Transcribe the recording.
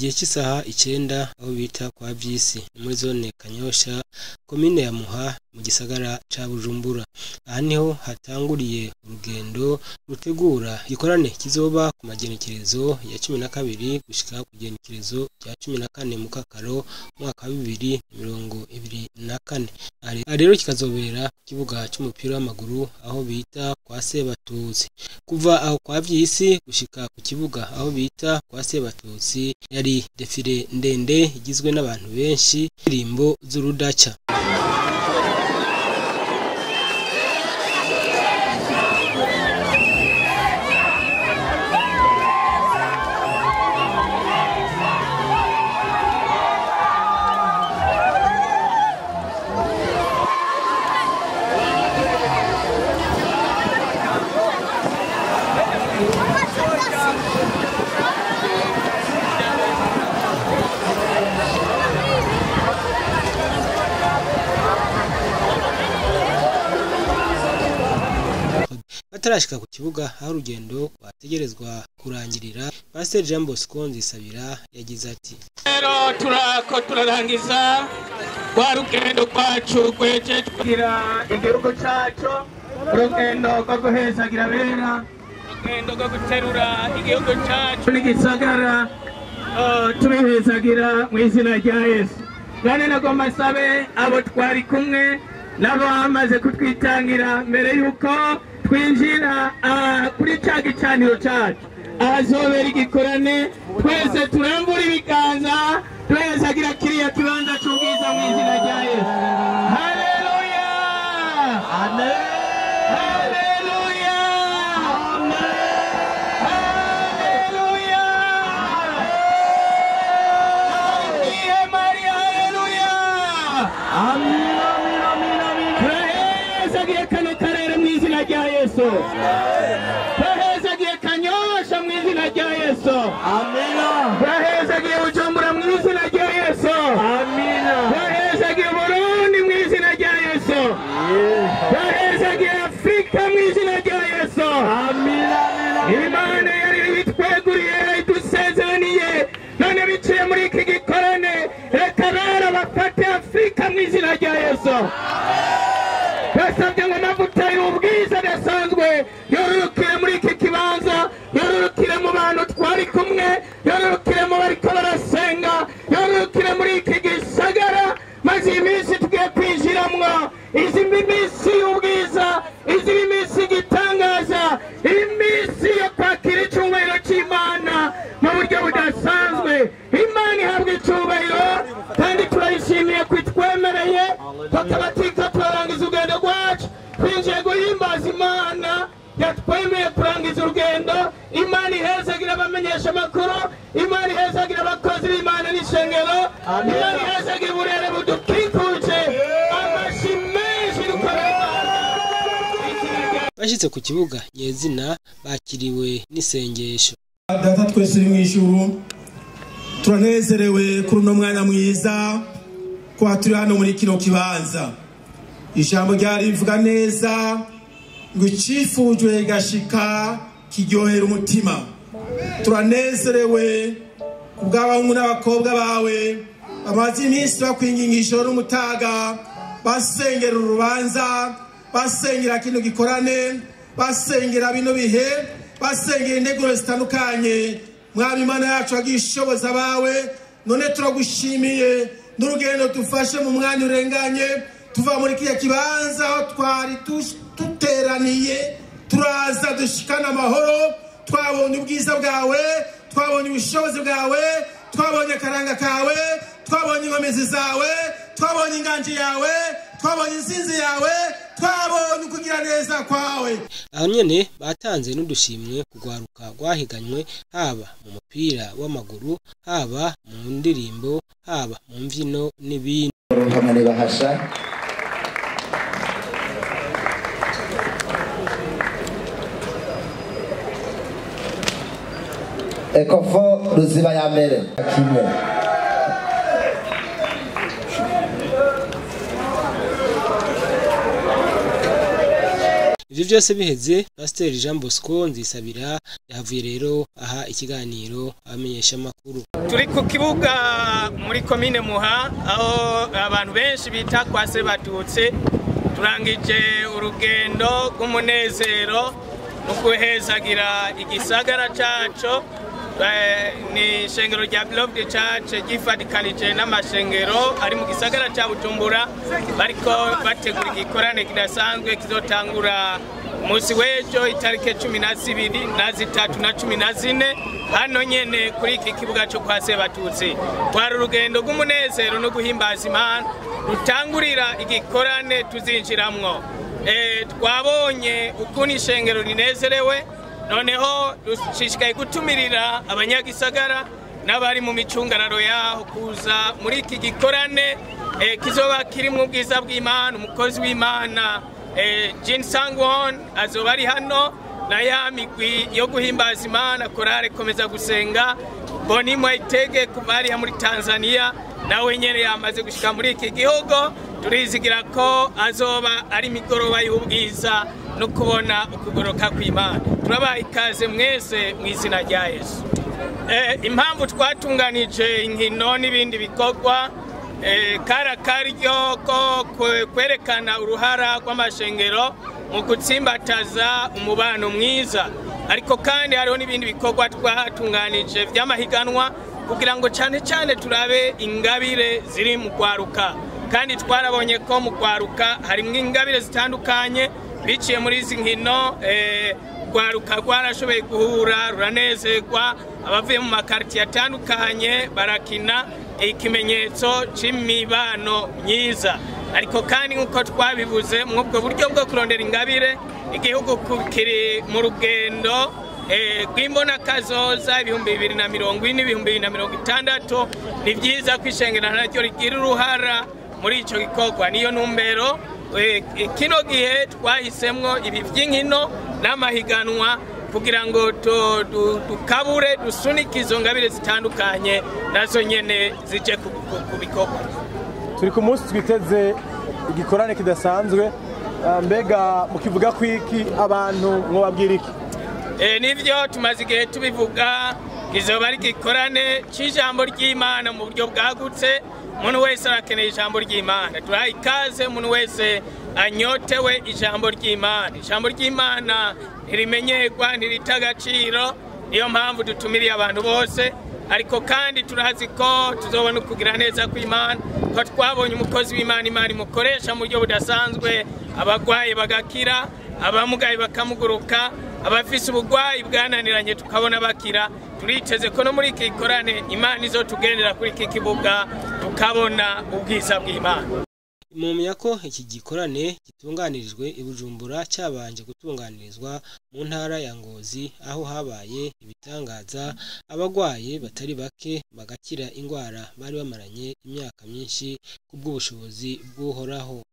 Igihe cy'isaha 9 aho bita kwa Vyisi muri zone Kanyosha, komine ya Muha, mu gisagara ca Bujumbura. Aha niho hatanguriye urugendo rutegura igikorane kizoba ku magenekerezo ya 12 gushika ku genekerezo rya 14 mu Kakaro mwaka wa 2024. Aha rero kikazobera ku kibuga c'umupira w'amaguru aho bita kwa Sebatutsi. Kuva aho kwa Vyisi gushika ku kibuga aho bita kwa Sebatutsi yari defile ndende igizwe n'abantu benshi, indirimbo z'urudaca. Batarashika ku kibuga aho urugendo rwategerezwa kurangirira, Pastor Jean Bosco Nzisabira yagize ati: Rero turako turarangiza rwa rugendo rwacu rwejeje kugira igihugu cacu, urugendo rwo guhezagira abera, urugendo rwo guterura igihugu cacu n'igisagara, tubihezagira mu izina rya Yesu. None nagomba nsabe abo twari kumwe n'abamaze kutwitangira mbere yuko twinjira kuri ca gicaniro cacu ahazobera igikorane, twese turambura ibiganza tuhezagira kiriya kibanza c'ubwiza mu izina rya Yesu. Haleluya, haleluya, haleluya, Maria, haleluya. Turahezagiye kano karere mu izina rya Yesu. Turahezagiye Kanyosha mu izina rya Yesu. Turahezagiye Bujumbura mu izina rya Yesu. Turahezagiye Burundi mu izina rya Yesu. Turahezagiye Afrika mu izina rya Yesu. Imana yari itweguriye, idusezeraniye, none biciye muri iki gikorane, reka bera bafate Afrika mu izina rya Yesu. Basabye ngo amavuta y'ubwiza adasanzwe yororokere muri iki kibanza, yororokere mu bantu twari kumwe, yororokere mu bariko barasenga, yororokere muri iki gisagara. Maze iyi minsi tugiye kwinjiramwo, izi minsi y'ubwiza, izi minsi igitangaza, iminsi yo kwakira icubahiro c'Imana mu buryo budasanzwe. Imana ihabwa icubahiro kandi turayishimiye ko itwemereye, tukaba turiko turarangiza urugendo rwacu, twinjiye guhimbaza Imana yatwemeye kurangiza urugendo. Imana ihezagira abamenyesha amakuru, Imana ihezagira abakozi b'Imana n'ishengero, Imana ihezagira uburere budukikuje. Amashi menshi dukorera Imana. Bashitse ku kibuga nyezina bakiriwe n'isengesho. Data twese uri mw'ijuru, turanezerewe kuri uno mwanya mwiza kuba turi hano muri kino kibanza. Ijambo ryari rivuga neza ngo icifujwe gashika kiryohera umutima. Turanezerewe kubw'abahungu n'abakobwa bawe bamaze iminsi bakwinginga ijoro n'umutaga, basengera urubanza, basengera kino gikorane, basengera bino bihe, basengera integuro zitandukanye. Mwami Imana yacu agishoboza bawe, none turagushimiye n'urugendo dufashe mu mwanya urenganye tuva muri kiriya kibanza aho twari duteraniye, turaza dushikana amahoro. Twabonye ubwiza bwawe, twabonye ubushobozi bwawe, twabonye akaranga kawe, twabonye inkomezi zawe, twabonye inganji yawe, twabonye insinzi yawe, twabonye ukugira neza kwawe. Aho nyene batanze n'udushimwe kugwaruka rwahiganywe, haba mu mupira w'amaguru, haba mu ndirimbo, haba mu mvyino n'ibindi. Bahasha Ekofo Ruziba ya mbere kimwe. Ivyo vyose biheze, Pasiteri Jean Bosco Nzisabira yahavuye rero aha ikiganiro abamenyesha makuru. Turi ku kibuga muri komine Muha, aho abantu benshi bita kwa Sebatutsi. Turangije urugendo rw'umunezero no guhezagira igisagara cacu. Ni ishengero rya Beloved Church ryifatikanije n'amashengero ari mu gisagara ca Bujumbura, bariko bategura igikorane kidasanzwe kizotangura umunsi w'ejo itariki 12 na 3 na 14 hano nyene kuri iki kibuga cyo kwa Sebatutsi. Twari urugendo rw'umunezero no guhimbaza Imana rutangurira igikorane tuzinjiramwo. Twabonye ukuntu ishengero rinezerewe, noneho dushishikaye gutumirira abanyagisagara n'abari mu micungararo yaho kuza muri iki gikorane kizoba kirimo ubwiza bw'Imana. Umukozi w'Imana Jin Sangwon azoba ari hano na ya migwi yo guhimbaza Imana, korale komeza gusenga. Boni Mwaitege kuva hariya muri Tanzania nawe nyene yamaze gushika muri iki gihugu. Turizigira ko azoba ari imigoroba y'ubwiza no kubona ukugoroka kw'Imana. Turabaha ikaze mwese mu izina rya Yesu. Impamvu twatunganije inkino n'ibindi bikorwa, kara karyo ko kwerekana uruhara rw'amashengero mu gutsimbataza umubano mwiza, ariko kandi hariho n'ibindi bikorwa twatunganije vy'amahiganwa kugira ngo cane cane turabe ingabire ziri mu kwaruka. Kandi twarabonye ko mu kwaruka harimwo ingabire zitandukanye. Biciye muri izi nkino, rwaruka rwarashoboye guhura ruranezerwa, abavuye mu makartier atandukanye barakina, ikimenyetso c'imibano myiza. Ariko kandi nk'uko twabivuze, mw'ubwo buryo bwo kurondera ingabire, igihugu kiri mu rugendo rw'imbonakazoza 2040 2060. Ni vyiza ko ishengero naryo rigira uruhara muri ico gikorwa. Niyo ntumbero kino gihe twahisemwo ibi vy'inkino n'amahiganwa kugira ngo dukabure dusunike izo ngabire zitandukanye nazo nyene zije ku bikorwa. Turi ku munsi twiteze igikorane kidasanzwe, mbega mukivuga kwiki abantu mwobabwira iki? Nivyo tumaze igihe tubivuga, kizoba ari igikorane c'ijambo ry'Imana mu buryo bwagutse. Umuntu wese arakeneye ijambo ry'Imana. Turaha ikaze umuntu wese anyotewe ijambo ry'Imana. Ijambo ry'Imana ntirimenyerwa, ntirita agaciro, niyo mpamvu dutumiriye abantu bose. Ariko kandi turazi ko tuzobona ukugira neza kw'Imana, ko twabonye umukozi w'Imana, Imana imukoresha mu buryo budasanzwe, abagwayi bagakira, abamugaye bakamuguruka, abafise ubugwayi bwananiranye tukabona bakira. Turiteze ko no muri iki gikorane Imana izotugendera kuri iki kibuga tukabona ubwiza bw'Imana. Mumenya ko iki gikorane gitunganirijwe i Bujumbura cyabanje gutunganirizwa mu ntara ya Ngozi, aho habaye ibitangaza, abagwaye batari bake bagakira ingwara bari bamaranye imyaka myinshi kubw'ubushobozi bw'Uhoraho.